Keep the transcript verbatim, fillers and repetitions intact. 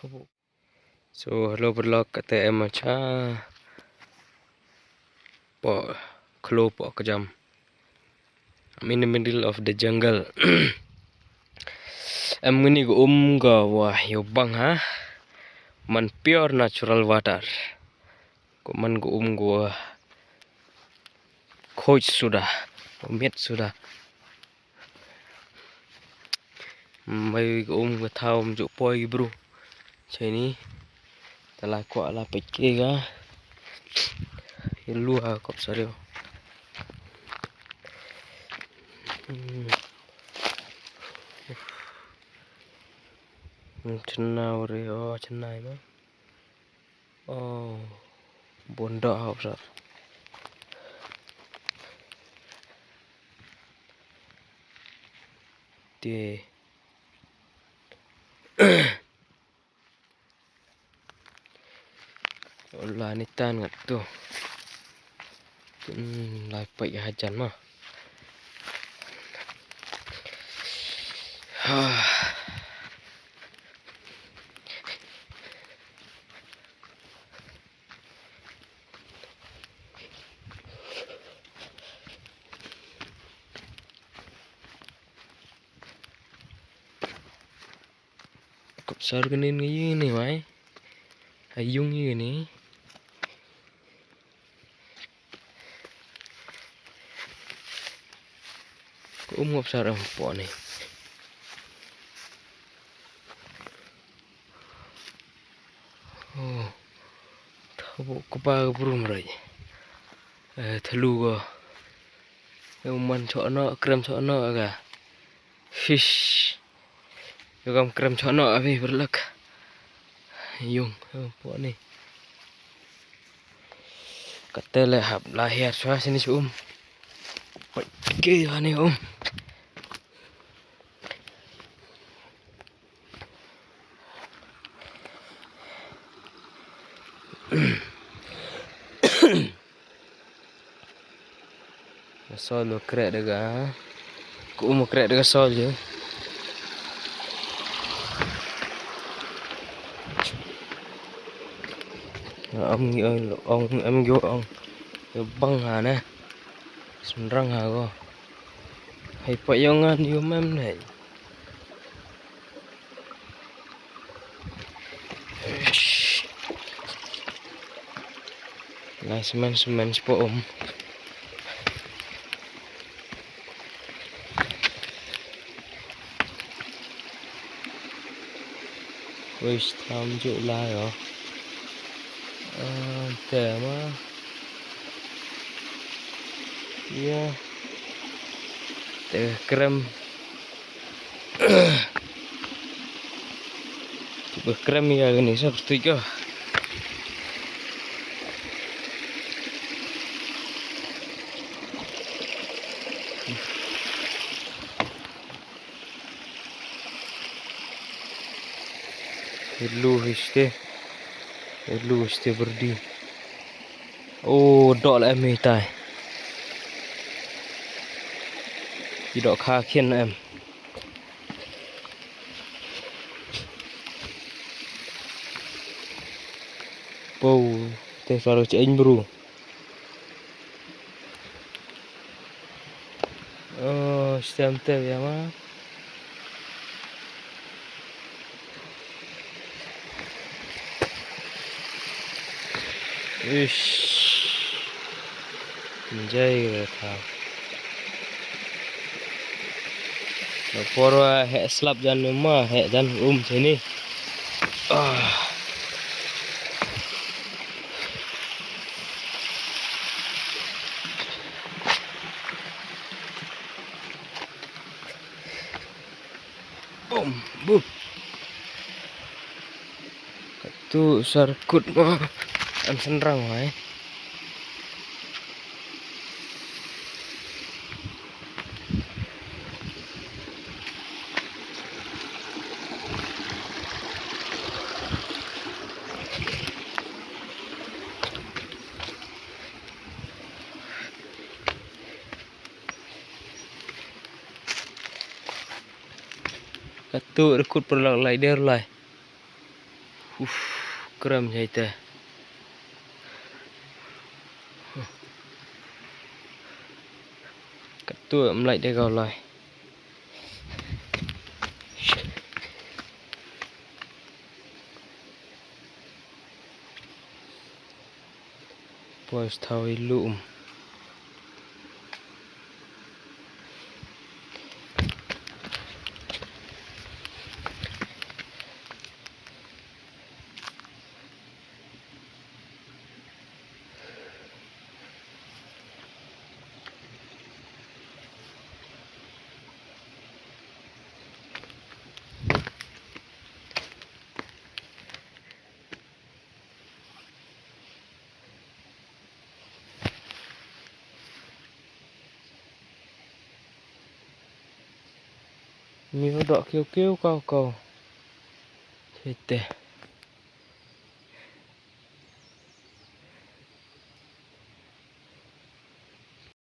So hello paralok, kata em cha po khlo po kjam. I'm in the middle of the jungle. Em ngini ka um ka wa yo bang ha. Man pure natural water. Ko man ka um ko khoj suda, ko miat suda. Mai ka um ka thaw mjuk poi ki bru. Chini tala kwa la pek ke ga. Ilu ha kop sario. Hmm. Chennai ore, oh, chennai ma. Oh, bonda ha sar. Te. Ola ni tan ngat tu. Hmm, lai pai hajan ma. Ha. Kop sar kenin ngi ni mai. Ayung ngi ni. Ko um ngop sar em po ni. Oh. Thabu kpa ka brum rai. Eh, thalu ko. Em man chok no, krem chok no ka. Fish. Yo kam krem chok no abi berlak. Yung, em po ni. Katele hap lahir swa sini si um. Oi, ke hani um. Sol lo krek dega. Ku um krek dega sol je. Om ngi ong, ong, em ngi ong. Yo bang ha ne. Senrang ha ko. Hai pa yongan yo mem ne. Lai semen semen spo um. Wis tam ju lai oh. Te ma. Ya. Te krem. Ba krem ïa kane sa pyrtuid ka. Hello histe. Hello histe berdi. Oh, dok la em itai. Ki dok kha khin em. Pou, te sar cheng bru. Oh, stem te ya ma. Ish. Jai ka tha. Por wa heh slap jan ma, heh jan um sini. Ah. Bum, bum. Katu sar kut ma. An senrang mai. Katu rekut perlak lai der lai. Uf, krem jai te. Kattu mlai de gau lai. Boys, thaw i lum. Miu doh kiu kiu kau kau. Chete.